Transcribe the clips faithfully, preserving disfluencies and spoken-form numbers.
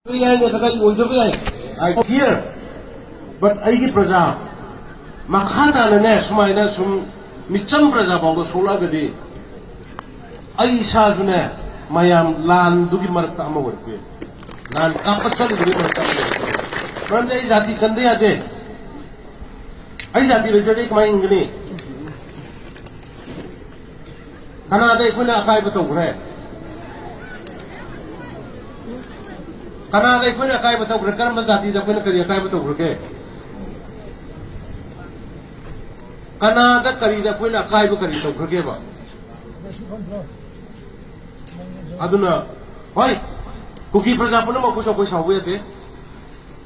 ꯌꯥꯏ, ꯅꯠꯇ꯭ꯔꯒ ꯑꯩ ꯑꯣꯏꯗꯕ ꯌꯥꯏ꯫ I fear, but ꯑꯩꯒꯤ ꯄ꯭ꯔꯖꯥ ꯃꯈꯥ ꯇꯥꯅꯅꯦ, ꯁꯨꯃꯥꯏꯅ ꯁꯨꯝ ꯃꯤꯆꯝ ꯄ꯭ꯔꯖꯥ ꯐꯥꯎꯗ ꯁꯣꯛꯂꯛꯑꯒꯗꯤ ꯑꯩ ꯏꯁꯥꯁꯨꯅꯦ ꯃꯌꯥꯝ ꯂꯥꯟꯗꯨꯒꯤ ꯃꯔꯛꯇ ꯑꯃ ꯑꯣꯏꯔꯛꯄ ꯌꯥꯏ꯫ ꯂꯥꯟ ꯀꯥꯞꯄ ꯆꯠꯂꯤꯕꯒꯤ ꯃꯔꯛꯇ ꯑꯃ ꯑꯣꯏꯔꯛꯄ ꯌꯥꯏ꯫ ꯃꯔꯝꯗꯤ ꯑꯩ ꯖꯥꯇꯤ ꯀꯟꯗ ꯌꯥꯗꯦ꯫ ꯑꯩ ꯖꯥꯇꯤ ꯂꯩꯇ꯭ꯔꯗꯤ ꯑꯩ ꯀꯃꯥꯏꯅ ꯍꯤꯡꯒꯅꯤ? ꯀꯅꯥꯗ ꯑꯩꯈꯣꯏꯅ ꯑꯀꯥꯏꯕ ꯇꯧꯈ꯭ꯔꯦ? ꯀꯅꯥꯗ ꯑꯩꯈꯣꯏꯅ ꯑꯀꯥꯏꯕ ꯇꯧꯈ꯭ꯔꯦ? ꯀꯔꯝꯕ ꯖꯥꯇꯤꯗ ꯑꯩꯈꯣꯏꯅ ꯀꯔꯤ ꯑꯀꯥꯏꯕ ꯇꯧꯈ꯭ꯔꯒꯦ? ꯀꯅꯥꯗ ꯀꯔꯤꯗ ꯑꯩꯈꯣꯏꯅ ꯑꯀꯥꯏꯕ ꯀꯔꯤ ꯇꯧꯈ꯭ꯔꯒꯦꯕ? ꯑꯗꯨꯅ, ꯍꯣꯏ, ꯀꯨꯀꯤ ꯄ꯭ꯔꯖꯥ ꯄꯨꯝꯅꯃꯛꯄꯨꯁꯨ ꯑꯩꯈꯣꯏ ꯁꯥꯎꯕ ꯌꯥꯗꯦ꯫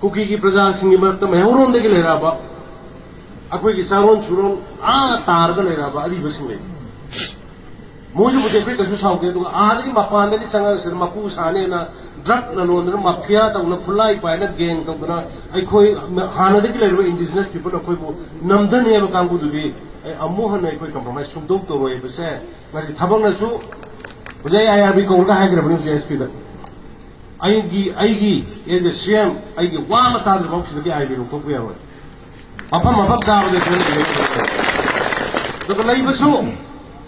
ꯀꯨꯀꯤꯒꯤ ꯄ꯭ꯔꯖꯥꯁꯤꯡꯒꯤ ꯃꯔꯛꯇ ꯃꯩꯍꯧꯔꯣꯟꯗꯒꯤ ꯂꯩꯔꯛꯑꯕ, ꯑꯩꯈꯣꯏꯒꯤ ꯆꯥꯔꯣꯟ ꯁꯨꯔꯣꯟ ꯑꯥ ꯇꯥꯔꯒ ꯂꯩꯔꯛꯑꯕ ꯑꯔꯤꯕꯁꯤꯡ ꯂꯩ꯫ ꯃꯣꯏꯁꯨꯕꯨꯗꯤ ꯑꯩꯈꯣꯏ ꯀꯩꯁꯨ ꯁꯥꯎꯗꯦ꯫ ꯑꯗꯨꯒ ꯑꯥꯗꯒꯤ ꯃꯄꯥꯟꯗꯒꯤ ꯆꯪꯉꯒ ꯁꯤꯗ ꯃꯄꯨ ꯁꯥꯅꯦꯅ ꯗ꯭ꯔꯒ ꯂꯂꯣꯟꯗꯅ, ꯃꯥꯐꯤꯌꯥ ꯇꯧꯅ, ꯈꯨꯠꯂꯥꯏ ꯄꯥꯏꯅ, ꯒꯦꯡ ꯇꯧꯗꯅ ꯑꯩꯈꯣꯏ ꯍꯥꯟꯅꯗꯒꯤ ꯂꯩꯔꯤꯕ ꯏꯟꯗꯤꯖꯤꯅꯁ ꯄꯤꯄꯜ ꯑꯩꯈꯣꯏꯕꯨ ꯅꯝꯊꯅꯦꯕ ꯀꯥꯡꯕꯨꯗꯨꯗꯤ ꯑꯩ ꯑꯃꯨꯛ ꯍꯟꯅ ꯑꯩꯈꯣꯏ ꯀꯝꯄ꯭ꯔꯣꯃꯥꯏꯁ ꯁꯨꯡꯇꯧ ꯇꯧꯔꯣꯏ ꯍꯥꯏꯕꯁꯦ ꯉꯁꯤ ꯊꯕꯛꯅꯁꯨ ꯍꯧꯖꯤꯛ ꯑꯩ ꯑꯥꯏ ꯑꯥꯔ ꯕꯤ ꯀꯧꯔꯒ ꯍꯥꯏꯈ꯭ꯔꯕꯅꯤ ꯍꯧꯖꯤꯛ ꯑꯦꯁ ꯄꯤꯗ꯫ ꯑꯩꯒꯤ, ꯑꯩꯒꯤ as a C M, ꯑꯩꯒꯤ ꯋꯥ ꯑꯃ ꯇꯥꯗ꯭ꯔꯤꯐꯥꯎ ꯁꯤꯗꯒꯤ ꯑꯥꯏ ꯑꯥꯔ ꯕꯤ ꯂꯧꯊꯣꯛꯄ ꯌꯥꯔꯣꯏ꯫ ꯃꯐꯝ ꯃꯐꯝ ꯆꯥꯕꯗ ꯑꯩꯈꯣꯏꯅ ꯏꯔꯩ ꯇꯧꯕ ꯌꯥꯏ꯫ ꯑꯗꯨꯒ ꯂꯩꯕꯁꯨ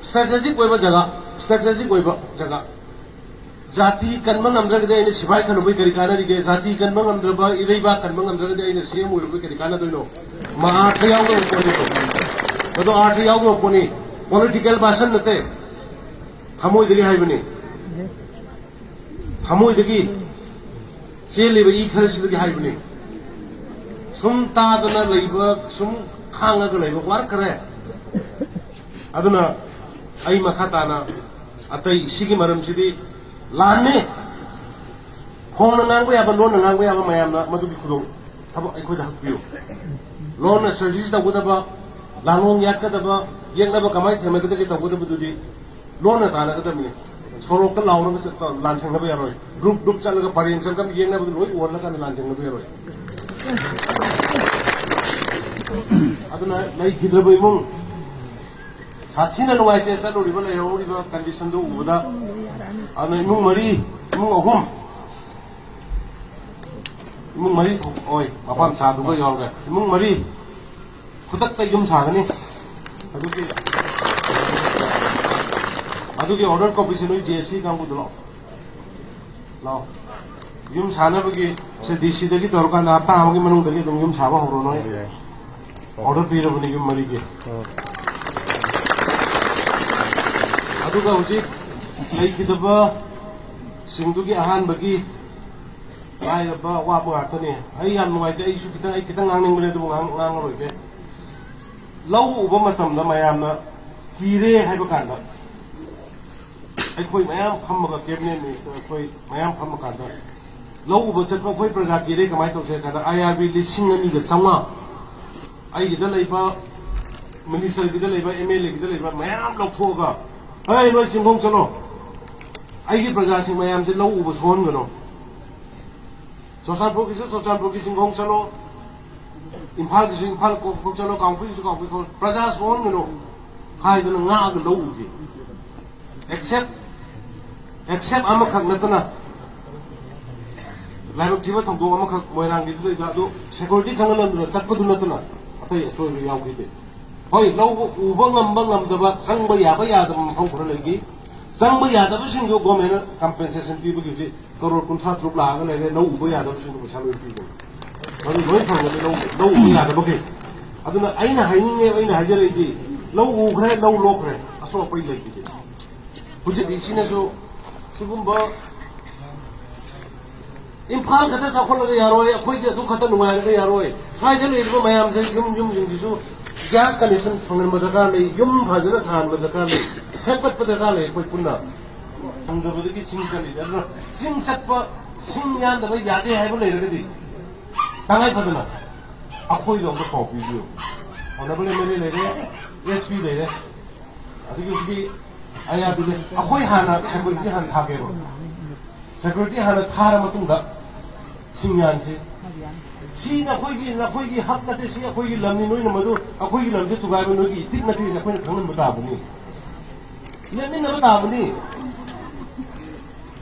ꯁ꯭ꯇ꯭ꯔꯦꯇꯦꯖꯤꯛ ꯑꯣꯏꯕ ꯖꯒꯥ, ꯁ꯭ꯇ꯭ꯔꯦꯇꯦꯖꯤꯛ ꯑꯣꯏꯕ ꯖꯒꯥ꯫ ꯖꯥꯇꯤ ꯀꯟꯕ ꯉꯝꯗ꯭ꯔꯒꯗꯤ ꯑꯩꯅ ꯁꯤꯐꯥꯏ ꯈꯜꯂꯨꯕꯩ ꯀꯔꯤ ꯀꯥꯟꯅꯔꯤꯒꯦ? ꯖꯥꯇꯤ ꯀꯟꯕ ꯉꯝꯗ꯭ꯔꯕ, ꯏꯔꯩꯕꯥꯛ ꯀꯟꯕ ꯉꯝꯗ꯭ꯔꯒꯗꯤ ꯑꯩꯅ ꯁꯤ ꯑꯦꯝ ꯑꯣꯏꯔꯨꯕꯩ ꯀꯔꯤ ꯀꯥꯟꯅꯗꯣꯏꯅꯣ? ꯃꯥ ꯑꯥꯔꯊ ꯌꯥꯎꯗꯕ ꯄꯣꯠꯅꯤ꯫ ꯃꯗꯨ ꯑꯥꯔꯊ ꯌꯥꯎꯗꯕ ꯄꯣꯠꯅꯤ꯫ ꯄꯣꯂꯤꯇꯤꯀꯦꯜ ꯚꯥꯁꯟ ꯅꯠꯇꯦ꯫ ꯊꯃꯣꯏꯗꯒꯤ ꯍꯥꯏꯕꯅꯤ꯫ ꯊꯃꯣꯏꯗꯒꯤ ꯆꯦꯜꯂꯤꯕ ꯏ ꯈꯔꯁꯤꯗꯒꯤ ꯍꯥꯏꯕꯅꯤ꯫ ꯁꯨꯝ ꯇꯥꯗꯅ ꯂꯩꯕ, ꯁꯨꯝ ꯈꯥꯡꯉꯒ ꯂꯩꯕ ꯋꯥꯔꯛꯈ꯭ꯔꯦ꯫ ꯑꯗꯨꯅ ꯑꯩ ꯃꯈꯥ ꯇꯥꯅ ꯑꯇꯩ ꯁꯤꯒꯤ ꯃꯔꯝꯁꯤꯗꯤ ꯂꯥꯟꯅꯤ꯫ ꯐꯣꯡꯅ ꯉꯥꯡꯕ ꯌꯥꯕ, ꯂꯣꯟꯅ ꯉꯥꯡꯕ ꯌꯥꯕ ꯃꯌꯥꯝꯅ ꯃꯗꯨꯒꯤ ꯈꯨꯗꯣꯡ ꯊꯕꯛ ꯑꯩꯈꯣꯏꯗ ꯍꯥꯞꯄꯤꯌꯨ꯫ ꯂꯣꯟꯅ ꯁꯔꯚꯤꯁ ꯇꯧꯒꯗꯕ, ꯂꯥꯡꯂꯣꯡ ꯌꯥꯠꯀꯗꯕ, ꯌꯦꯛꯅꯕ ꯀꯃꯥꯏꯅ ꯊꯦꯡꯅꯒꯗꯒꯦ ꯇꯧꯒꯗꯕꯗꯨꯗꯤ ꯂꯣꯟꯅ ꯇꯥꯟꯅꯒꯗꯕꯅꯤ꯫ ꯁꯣꯔꯣꯛꯇ ꯂꯥꯎꯔꯒ ꯆꯠꯄ ꯂꯥꯟꯊꯦꯡꯅꯕ ꯌꯥꯔꯣꯏ꯫ ꯒ꯭ꯔꯨꯞ ꯒ꯭ꯔꯨꯞ ꯆꯠꯂꯒ ꯄꯔꯦꯡ ꯆꯠꯂꯒ ꯌꯦꯡꯅꯕꯗꯨ ꯂꯣꯏ ꯑꯣꯜꯂꯀꯥꯟꯗ ꯂꯥꯟꯊꯦꯡꯅꯕ ꯌꯥꯔꯣꯏ꯫ ꯑꯗꯨꯅ ꯂꯩꯈꯤꯗ꯭ꯔꯕ ꯏꯃꯨꯡ, ꯁꯥꯊꯤꯅ ꯅꯨꯡꯉꯥꯏꯇꯦ ꯆꯠꯂꯨꯔꯤꯕ ꯂꯩꯍꯧꯔꯤꯕ ꯀꯟꯗꯤꯁꯟꯗꯨ ꯎꯕꯗ꯫ ꯑꯗꯨꯅ ꯏꯃꯨꯡ ꯃꯔꯤ, ꯏꯃꯨꯡ ꯑꯍꯨꯝ, ꯏꯃꯨꯡ ꯃꯔꯤ ꯑꯣꯏ, ꯃꯄꯥ ꯃꯆꯥꯗꯨꯒ ꯌꯥꯎꯔꯒ ꯏꯃꯨꯡ ꯃꯔꯤ ꯈꯨꯗꯛꯇ ꯌꯨꯝ ꯁꯥꯒꯅꯤ꯫ ꯑꯗꯨꯒꯤ ꯑꯗꯨꯒꯤ ꯑꯣꯔꯗꯔ ꯀꯣꯄꯤꯁꯦ ꯅꯣꯏ ꯖꯦ ꯑꯦꯁ ꯁꯤ ꯀꯥꯡꯕꯨꯗ ꯂꯥꯛꯑꯣ꯫ ꯂꯥꯛꯑꯣ꯫ ꯌꯨꯝ ꯁꯥꯅꯕꯒꯤ ꯁꯦ ꯗꯤ ꯁꯤꯗꯒꯤ ꯇꯧꯔꯀꯥꯟꯗ ꯍꯞꯇꯥ ꯑꯃꯒꯤ ꯃꯅꯨꯡꯗꯒꯤ ꯑꯗꯨꯝ ꯌꯨꯝ ꯁꯥꯕ ꯍꯧꯔꯣ ꯅꯣꯏ꯫ ꯑꯣꯔꯗꯔ ꯄꯤꯔꯕꯅꯤ ꯌꯨꯝ ꯃꯔꯤꯒꯤ꯫ ꯑꯗꯨꯒ ꯍꯧꯖꯤꯛ ꯂꯩꯈꯤꯗꯕꯁꯤꯡꯗꯨꯒꯤ ꯑꯍꯥꯟꯕꯒꯤ ꯂꯥꯏꯔꯕ ꯑꯋꯥꯕ ꯉꯥꯛꯇꯅꯤ꯫ ꯑꯩ ꯌꯥꯝ ꯅꯨꯡꯉꯥꯏꯇꯦ꯫ ꯑꯩꯁꯨ ꯈꯤꯇꯪ, ꯑꯩ ꯈꯤꯇꯪ ꯉꯥꯡꯅꯤꯡꯕꯅꯦ, ꯑꯗꯨꯕꯨ ꯉꯥꯡ-, ꯉꯥꯡꯉꯔꯣꯏꯒꯦ꯫ ꯂꯧ ꯎꯕ ꯃꯇꯝꯗ ꯃꯌꯥꯝꯅ ꯀꯤꯔꯦ ꯍꯥꯏꯕ ꯀꯥꯟꯗ ꯑꯩꯈꯣꯏ ꯃꯌꯥꯝ ꯐꯝꯃꯒ, ꯀꯦꯕꯤꯅꯦꯠ ꯃꯤꯅꯤꯁꯇꯔ ꯑꯩꯈꯣꯏ ꯃꯌꯥꯝ ꯐꯝꯃ ꯀꯥꯟꯗ ꯂꯧ ꯎꯕ ꯆꯠꯄ ꯑꯩꯈꯣꯏ ꯄ꯭ꯔꯖꯥ ꯀꯤꯔꯦ ꯀꯃꯥꯏꯅ ꯇꯧꯁꯦ ꯍꯥꯏ ꯀꯥꯟꯗ ꯑꯥꯏ ꯑꯥꯔ ꯕꯤ ꯂꯤꯁꯤꯡ ꯑꯅꯤꯒ ꯆꯥꯝꯃꯉꯥ ꯑꯩꯒꯤꯗ ꯂꯩꯕ ꯃꯤꯅꯤꯁꯇꯔꯒꯤꯗ ꯂꯩꯕ, ꯑꯦꯝ ꯑꯦꯜ ꯑꯦꯒꯤꯗ ꯂꯩꯕ ꯃꯌꯥꯝ ꯂꯧꯊꯣꯛꯑꯒ, "ꯍꯦ, ꯅꯣꯏ ꯆꯤꯡꯈꯣꯡ ꯆꯠꯂꯣ, ꯑꯩꯒꯤ ꯄ꯭ꯔꯖꯥꯁꯤꯡ ꯃꯌꯥꯝꯁꯦ ꯂꯧ ꯎꯕ ꯁꯨꯍꯟꯒꯅꯨ꯫ ꯆꯨꯔꯆꯥꯟꯄꯨꯔꯒꯤꯁꯨ ꯆꯨꯔꯆꯥꯟꯄꯨꯔꯒꯤ ꯆꯤꯡꯈꯣꯡ ꯆꯠꯂꯣ, ꯏꯝꯐꯥꯜꯒꯤꯁꯨ ꯏꯝꯐꯥꯜ ꯈꯣꯡ ꯆꯠꯂꯣ, ꯀꯥꯡꯄꯣꯛꯄꯤꯒꯤꯁꯨ ꯀꯥꯡꯄꯣꯛꯄꯤ ꯈꯣꯡ, ꯄ꯭ꯔꯖꯥ ꯁꯨꯍꯟꯒꯅꯨ" ꯍꯥꯏꯗꯅ ꯉꯥꯛꯑꯒ ꯂꯧ ꯎꯈꯤ꯫ ꯑꯦꯛꯁꯦꯞ ꯑꯦꯛꯁꯦꯞ ꯑꯃꯈꯛ ꯅꯠꯇꯅ, ꯂꯥꯏꯕꯛ ꯊꯤꯕ ꯊꯧꯗꯣꯛ ꯑꯃꯈꯛ ꯃꯣꯏꯔꯥꯡꯒꯤꯗꯨꯗꯩꯗ, ꯑꯗꯨ ꯁꯦꯀ꯭ꯌꯨꯔꯤꯇꯤ ꯈꯪꯍꯟꯗꯅ ꯆꯠꯄꯗꯨ ꯅꯠꯇꯅ ꯑꯇꯩ ꯑꯁꯣꯏꯕ ꯌꯥꯎꯈꯤꯗꯦ꯫ ꯍꯣꯏ, ꯂꯧ ꯎꯕ ꯉꯝꯕ ꯉꯝꯗꯕ, ꯆꯪꯕ ꯌꯥꯕ ꯌꯥꯗꯕ ꯃꯐꯝ ꯈꯔ ꯂꯩꯈꯤ꯫ ꯆꯪꯕ ꯌꯥꯗꯕꯁꯤꯡꯗꯨ ꯒꯣꯔꯃꯦꯟꯅ ꯀꯝꯄꯦꯟꯁꯦꯁꯟ ꯄꯤꯕꯒꯤ ꯍꯧꯖꯤꯛ ꯀꯔꯣꯔ ꯀꯨꯟꯊ꯭ꯔꯥ ꯇꯔꯨꯛ ꯂꯥꯛꯑꯒ ꯂꯩꯔꯦ꯫ ꯂꯧ ꯎꯕ ꯌꯥꯗꯕꯁꯤꯡꯗꯨ ꯄꯩꯁꯥ ꯂꯣꯏ ꯄꯤꯗꯅ, ꯃꯗꯨ ꯂꯣꯏ ꯐꯪꯒꯅꯤ꯫ ꯂꯧ, ꯂꯧ ꯎꯕ ꯌꯥꯗꯕꯈꯩ꯫ ꯑꯗꯨꯅ ꯑꯩꯅ ꯍꯥꯏꯅꯤꯡꯉꯦ, ꯑꯩꯅ ꯍꯥꯏꯖꯔꯛꯏꯗꯤ, ꯂꯧ ꯎꯈ꯭ꯔꯦ, ꯂꯧ ꯂꯣꯛꯈ꯭ꯔꯦ, ꯑꯁꯣꯛ ꯑꯄꯩ ꯂꯩꯈꯤꯗꯦ꯫ ꯍꯧꯖꯤꯛ ꯁꯤꯅꯁꯨ ꯁꯤꯒꯨꯝꯕ ꯏꯝꯐꯥꯜ ꯈꯛꯇ ꯆꯥꯎꯈꯠꯂꯒ ꯌꯥꯔꯣꯏ, ꯑꯩꯈꯣꯏꯗꯤ ꯑꯗꯨ ꯈꯛꯇ ꯅꯨꯡꯉꯥꯏꯔꯒ ꯌꯥꯔꯣꯏ꯫ ꯁ꯭ꯋꯥꯏꯗ ꯂꯩꯔꯤꯕ ꯃꯌꯥꯝꯁꯦ, ꯌꯨꯝ ꯌꯨꯝꯁꯤꯡꯁꯤꯁꯨ ꯒ꯭ꯌꯥꯁ ꯀꯅꯦꯛꯁꯟ ꯐꯪꯍꯟꯕ ꯗꯔꯀꯥꯔ ꯂꯩ, ꯌꯨꯝ ꯐꯖꯅ ꯁꯥꯍꯟꯕ ꯗꯔꯀꯥꯔ ꯂꯩ, ꯁꯦꯝꯒꯠꯄ ꯗꯔꯀꯥꯔ ꯂꯩ꯫ ꯑꯩꯈꯣꯏ ꯄꯨꯟꯅ ꯐꯪꯗꯕꯗꯒꯤ ꯆꯤꯡ ꯆꯠꯂꯤꯅꯦ꯫ ꯑꯗꯨꯅ ꯆꯤꯡ ꯆꯠꯄ, ꯁꯤꯡ ꯌꯥꯟꯗꯕ ꯌꯥꯗꯦ ꯍꯥꯏꯕ ꯂꯩꯔꯒꯗꯤ, ꯇꯉꯥꯏ ꯐꯗꯅ ꯑꯩꯈꯣꯏꯗ ꯑꯝꯇ ꯄꯥꯎ ꯄꯤꯕꯤꯌꯨ꯫ ꯑꯣꯅꯔꯦꯕꯜ ꯑꯦꯝ ꯑꯦꯜ ꯑꯦ ꯂꯩꯔꯦ, ꯑꯦꯁ ꯄꯤ ꯂꯩꯔꯦ, ꯑꯗꯒꯤ ꯍꯧꯖꯤꯛꯀꯤ ꯑꯥꯏ ꯑꯥꯔ ꯕꯤ ꯂꯩ꯫ ꯑꯩꯈꯣꯏ ꯍꯥꯟꯅ ꯁꯦꯀ꯭ꯌꯨꯔꯤꯇꯤ ꯍꯥꯟꯅ ꯊꯥꯒꯦꯕ꯫ ꯁꯦꯀ꯭ꯌꯨꯔꯤꯇꯤ ꯍꯥꯟꯅ ꯊꯥꯔ ꯃꯇꯨꯡꯗ ꯁꯤꯡ ꯌꯥꯟꯁꯤ꯫ ꯁꯤ ꯅꯈꯣꯏꯒꯤ, ꯅꯈꯣꯏꯒꯤ ꯍꯛ ꯅꯠꯇꯦ, ꯁꯤ ꯑꯩꯈꯣꯏꯒꯤ ꯂꯝꯅꯤ, ꯅꯣꯏꯅ ꯃꯗꯨ ꯑꯩꯈꯣꯏꯒꯤ ꯂꯝꯁꯦ ꯊꯨꯒꯥꯏꯕ ꯅꯣꯏꯒꯤ ꯏꯊꯤꯛ ꯅꯠꯇꯦ, ꯑꯩꯈꯣꯏꯅ ꯈꯪꯍꯟꯕ ꯇꯥꯕꯅꯤ꯫ ꯂꯦꯞꯃꯤꯟꯅꯕ ꯇꯥꯕꯅꯤ꯫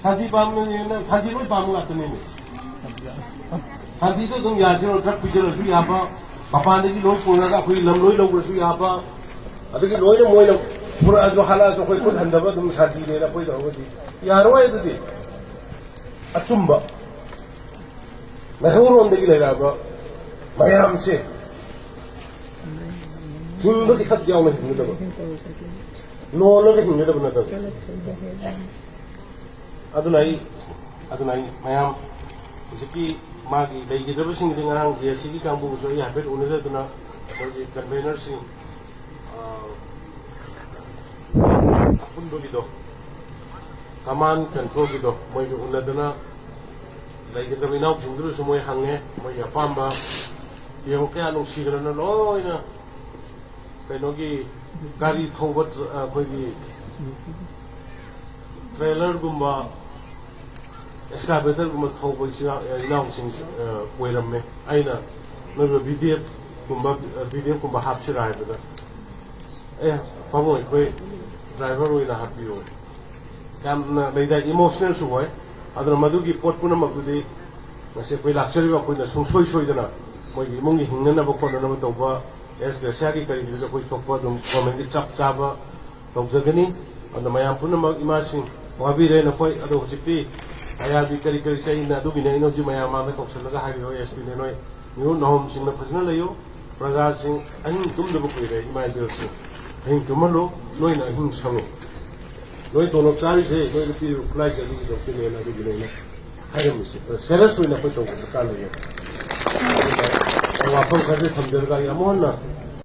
ꯁꯥꯟꯇꯤ ꯄꯥꯝꯕꯅꯦꯅ, ꯁꯥꯟꯇꯤ ꯂꯣꯏ ꯄꯥꯝꯕ ꯉꯥꯛꯇꯅꯦ꯫ ꯁꯥꯟꯇꯤꯗꯣ ꯑꯗꯨꯝ ꯌꯥꯁꯤꯔꯣ? ꯗ꯭ꯔꯒ ꯄꯤꯖꯔꯁꯨ ꯌꯥꯕ, ꯃꯄꯥꯟꯗꯒꯤ ꯂꯣꯏ ꯄꯨꯔꯒ ꯑꯩꯈꯣꯏ ꯂꯝ ꯂꯣꯏ ꯂꯧꯕꯁꯨ ꯌꯥꯕ, ꯑꯗꯒꯤ ꯂꯣꯏꯅ ꯃꯣꯏꯅ ꯄꯨꯔꯛꯑꯁꯨ ꯍꯜꯂꯛꯑꯁꯨ ꯑꯩꯈꯣꯏ ꯈꯨꯠ ꯍꯟꯗꯕ ꯑꯗꯨꯝ ꯁꯥꯟꯇꯤꯅꯦꯅ ꯑꯩꯈꯣꯏ ꯇꯧꯔꯒꯗꯤ ꯌꯥꯔꯣꯏ꯫ ꯑꯗꯨꯗꯤ ꯑꯆꯨꯝꯕ ꯃꯩꯍꯧꯔꯣꯟꯗꯒꯤ ꯂꯩꯔꯛꯑꯕ ꯃꯌꯥꯝꯁꯦ ꯍꯤꯡꯕꯒꯤ ꯍꯛ ꯌꯥꯎꯅ ꯍꯤꯡꯒꯗꯕ, ꯅꯣꯜꯂꯒ ꯍꯤꯡꯒꯗꯕ ꯅꯠꯇꯕ꯫ ꯑꯗꯨꯅ ꯑꯩ ꯑꯗꯨꯅ ꯑꯩ ꯃꯌꯥꯝ ꯍꯧꯖꯤꯛꯀꯤ ꯃꯥꯒꯤ ꯂꯩꯈꯤꯗ꯭ꯔꯕꯁꯤꯡꯒꯤꯗꯤ ꯉꯔꯥꯡ ꯖꯦ ꯑꯦꯁ ꯁꯤꯒꯤ ꯀꯥꯡꯕꯨꯒꯁꯨ ꯑꯩ ꯍꯥꯏꯐꯦꯠ ꯎꯅꯖꯗꯨꯅ ꯃꯣꯏꯒꯤ ꯀꯟꯚꯦꯅꯔꯁꯤꯡ, ꯑ, ꯑꯄꯨꯟꯕꯒꯤꯗꯣ, ꯀꯃꯥꯟ ꯀꯟꯇ꯭ꯔꯣꯜꯒꯤꯗꯣ ꯃꯣꯏꯒ ꯎꯅꯗꯅ ꯂꯩꯒꯗꯕ ꯏꯅꯥꯎꯁꯤꯡꯗꯨꯗꯁꯨ ꯃꯣꯏ ꯍꯪꯉꯦ, ꯃꯣꯏꯒꯤ ꯑꯄꯥꯝꯕ꯫ ꯌꯦꯡꯉꯨ, ꯀꯌꯥ ꯅꯨꯡꯁꯤꯈ꯭ꯔꯅ ꯂꯣꯏꯅ ꯀꯩꯅꯣꯒꯤ ꯒꯥꯔꯤ ꯊꯧꯕ, ꯑꯩꯈꯣꯏꯒꯤ ꯇ꯭ꯔꯦꯂꯔꯒꯨꯝꯕ, ꯑꯦꯛꯁꯀꯥꯚꯦꯇꯔꯒꯨꯝꯕ ꯊꯧꯕ ꯏꯆꯤꯟ ꯏꯅꯥꯎꯁꯤꯡ, ꯑ, ꯑꯣꯏꯔꯝꯃꯦ꯫ ꯑꯩꯅ ꯅꯣꯏꯕꯨ ꯚꯤ ꯗꯤ ꯑꯦꯐ ꯀꯨꯝꯕ, ꯚꯤ ꯗꯤ ꯑꯦꯐ ꯀꯨꯝꯕ ꯍꯥꯞꯁꯤꯔꯥ ꯍꯥꯏꯕꯗ, "ꯑꯦ, ꯄꯥꯕꯨꯡ, ꯑꯩꯈꯣꯏ ꯗ꯭ꯔꯥꯏꯚꯔ ꯑꯣꯏꯅ ꯍꯥꯞꯄꯤꯌꯨ"꯫ ꯌꯥꯝꯅ ꯂꯩꯗꯥꯏ, ꯏꯃꯣꯁꯅꯦꯜꯁꯨ ꯑꯣꯏ꯫ ꯑꯗꯨꯅ ꯃꯗꯨꯒꯤ ꯄꯣꯠ ꯄꯨꯝꯅꯃꯛꯇꯨꯗꯤ ꯉꯁꯤ ꯑꯩꯈꯣꯏ ꯂꯥꯛꯆꯔꯤꯕ ꯑꯩꯈꯣꯏꯅ ꯁꯨꯡꯁꯣꯏ ꯁꯣꯏꯗꯅ ꯃꯣꯏꯒꯤ ꯏꯃꯨꯡꯒꯤ ꯍꯤꯡꯅꯅꯕ ꯈꯣꯠꯅꯅꯕ ꯇꯧꯕ, ꯑꯦꯁ ꯒ꯭ꯔꯦꯁꯤꯌꯥꯒꯤ ꯀꯔꯤꯒꯤꯗꯨꯁꯨ ꯑꯩꯈꯣꯏ ꯊꯣꯛꯄ ꯑꯗꯨꯝ ꯒꯣꯔꯃꯦꯟꯒꯤ ꯆꯞ ꯆꯥꯕ ꯇꯧꯖꯒꯅꯤ꯫ ꯑꯗꯨꯅ ꯃꯌꯥꯝ ꯄꯨꯝꯅꯃꯛ, ꯏꯃꯥꯁꯤꯡ, ꯋꯥꯕꯤꯔꯦ ꯅꯈꯣꯏ꯫ ꯑꯗꯣ ꯍꯧꯖꯤꯛꯇꯤ ꯑꯌꯥꯕꯤ ꯀꯔꯤ ꯀꯔꯤ ꯆꯩꯅ ꯑꯗꯨꯒꯤꯅꯦ ꯑꯩꯅ ꯍꯧꯖꯤꯛ ꯃꯌꯥꯝ ꯃꯥꯡꯗ ꯀꯧꯁꯤꯜꯂꯒ ꯍꯥꯏꯔꯤꯗꯣ, ꯑꯦꯁ ꯄꯤꯅꯦ, ꯅꯣꯏ ꯅꯤꯉꯣꯜ ꯅꯍꯣꯝꯁꯤꯡꯅ ꯐꯖꯅ ꯂꯩꯌꯨ꯫ ꯄ꯭ꯔꯖꯥꯁꯤꯡ ꯑꯍꯤꯡ ꯇꯨꯝꯗꯕ ꯀꯨꯏꯔꯦ, ꯏꯃꯥ ꯏꯕꯦꯜꯁꯤꯡ꯫ ꯑꯍꯤꯡ ꯇꯨꯝꯍꯜꯂꯨ, ꯅꯣꯏꯅ ꯑꯍꯤꯡ ꯁꯪꯉꯨ꯫ ꯅꯣꯏ ꯇꯣꯂꯣꯞ ꯆꯥꯔꯤꯁꯦ ꯅꯣꯏꯗ ꯄꯤꯔꯤꯕ ꯈꯨꯠꯂꯥꯏꯁꯦ ꯑꯗꯨꯒꯤꯗꯃꯛꯇꯅꯦꯅ ꯑꯗꯨꯒꯤꯅꯦ ꯑꯩꯅ ꯍꯥꯏꯔꯝꯃꯤꯁꯦ꯫ ꯁꯦꯔꯤꯌꯁ ꯑꯣꯏꯅ ꯑꯩꯈꯣꯏ ꯇꯧꯕ ꯗꯔꯀꯥꯔ ꯂꯩꯌꯦ꯫ ꯑꯗꯨꯅ ꯋꯥꯐꯝ ꯈꯔꯗꯤ ꯊꯝꯖꯔꯒ ꯑꯩ ꯑꯃꯨꯛ ꯍꯟꯅ